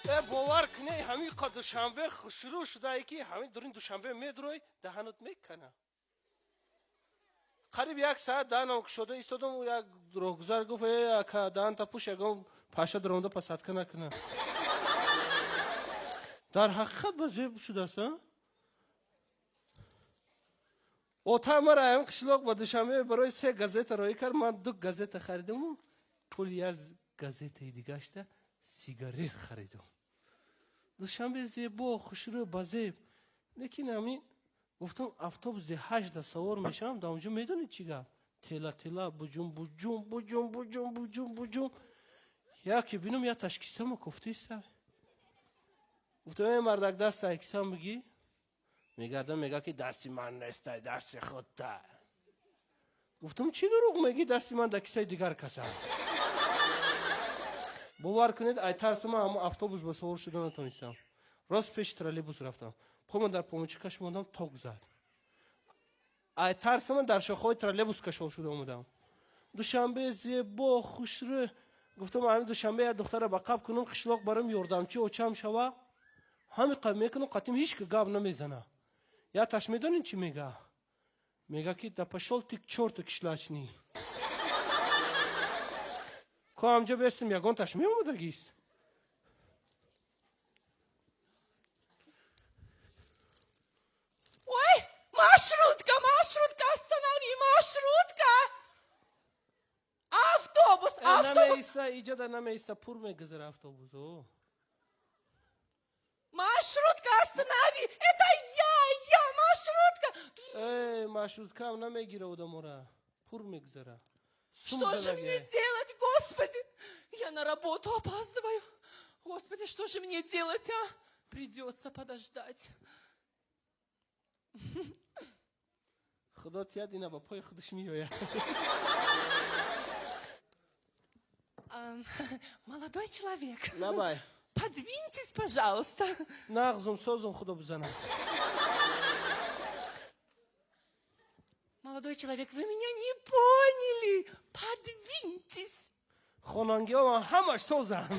Бовар кунӣ, ҳамин қа Душанбе шурӯъ шудае, ки ҳамин дурин Душанбе медурой, даҳанот мекана. Қариб як саат даҳанам кушода истодам, як роҳгузар гуфт: «Э, ака, даҳанта пӯш, ягон паша даромада посадка накуна». Дар ҳақиқат ба зеб шудааст, а? Ота мара ҳамин қишлоқ ба Душанбе барои се газета роӣ кард, ман ду газета харидаму пули як газетаи дигашта сигарет харидам. Душанбе зебо, хушрӯ, ба зеб, лекин ҳамин гуфтам, автобуси 8-да савор мешавам, дар онҷо медонед чӣ гап? Тела тела, буҷум буҷум, буҷум буҷум, буҷум буҷум. Яке бинам, я ташкисама кофтаиста. Гуфтам: «Э, мардак, даста кисам бигӣ». Мегардам, мега ки дасти ман нестай, дасти худта. Гуфтам: «Чӣ дурӯғ мегӣ, дасти ман дар кисаи дигар каса». Бовар кунед, ай тарси ман ҳамон автобус ба савор шуда натонистам. Рост пеши троллейбус рафтам, пома дар помоча кашмондам, ток зад. Ай тарси ман дар шохаҳои троллейбус кашол шуда омадам. Душанбе зебо, хушрӯ. Гуфтам, ҳамин Душанбе як духтара ба қаб кунам, қишлоқ барам, ёрдамчи очам шава. Ҳамин қаб мекунам, қатим ҳеч ки гап намезана. Як таш медонед чӣ мега? Мега ки: «Да пошёл ты к чёрту, кишлачный». Ко ҳамҷа бестим, ягон таш меомадагист. Ой, маршрутка, маршрутка, останови, маршрутка! Автобус, автобус! Намеиста, иҷода намеиста, пур мегузара автобус. О. Маршрутка, останови! Это я, маршрутка! Э, маршруткаам намегира одамора, пур мегузара. Что же мне делать, господи? Я на работу опаздываю. Господи, что же мне делать, а? Придется подождать. Худо тият, ина ба пои худаш меояд. А, молодой человек. Лабай. Подвиньтесь, пожалуйста. Нағзум, созум, худо бизанам. Молодой человек, вы меня не поняли. Подвиньтесь. Хонангиҳо ҳамаш созанд.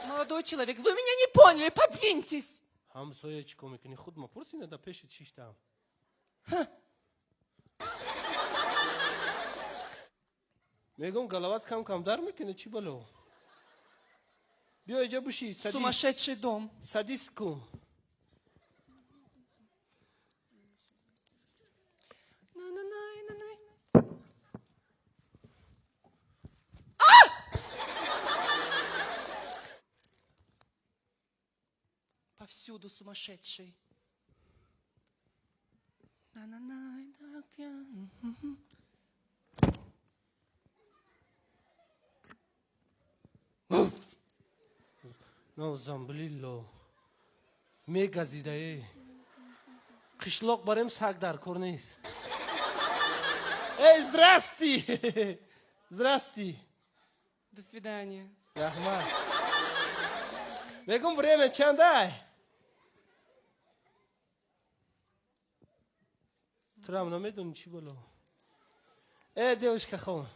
Молодой человек, вы меня не поняли. Подвиньтесь. Ҳамсоя, чӣ кор мекунӣ? Худ ма пурсина, да пеши чиштам. Мегӯм, галават кам кам дар мекунӣ, чӣ бало? Биё иҷа буши. Сумасшедший дом. Садись ку. На-на-най-на-най. А! Повсюду сумасшедший. На-на-най, на океан. Мгм. Нозамблилло, мегазидае. Қишлоқ барем, саг дар кор нест. Эй, здрасти, здрасти. До свидания. Раҳмат. Мегум, время чандай? Турам намедонӣ, чӣ бало? Э, девушка хон,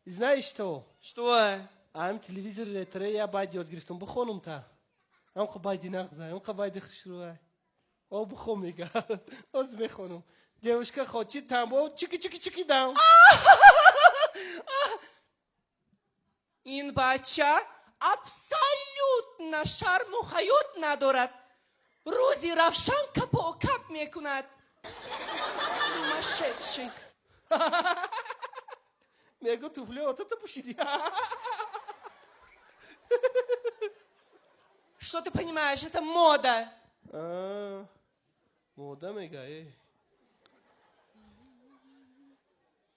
знаешь что? Что? Ам телевизор ретре я байд ёд гирифтам, бихонум та. Ам байди нағза, ам байди хушрӯай. О, бихон, мега. Оз мехонум. Девушка хон, чи тамбо чики чики чики дам. Ин бача абсолютно шарму ҳаёт надорад. Рӯзи равшан капокап мекунад. Сумасшедший. Мегу, туфли отата пӯшидӣ. Что ты понимаешь? Это мода. А, мода мега, э.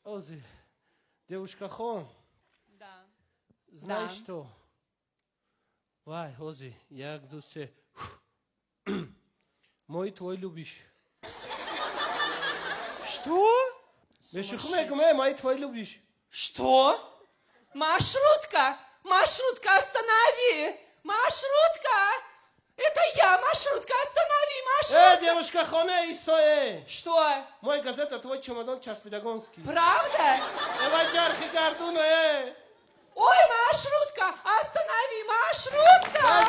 Ози, девушка хон. Да. Знаешь Да. что? Вай, ози, як, ду, се. Мой твой любишь. Что? Бешуху мегум, э, мой твой любишь. Что? Маршрутка! Маршрутка, останови! Маршрутка! Это я, маршрутка, останови, Э, маршрутка! девушка хон, э, истое. Что? Мой газета, твой чемодан часпидагонский. Правда? Давай чархи гардуна, э. Ой, маршрутка, останови, маршрутка! Маршрутка!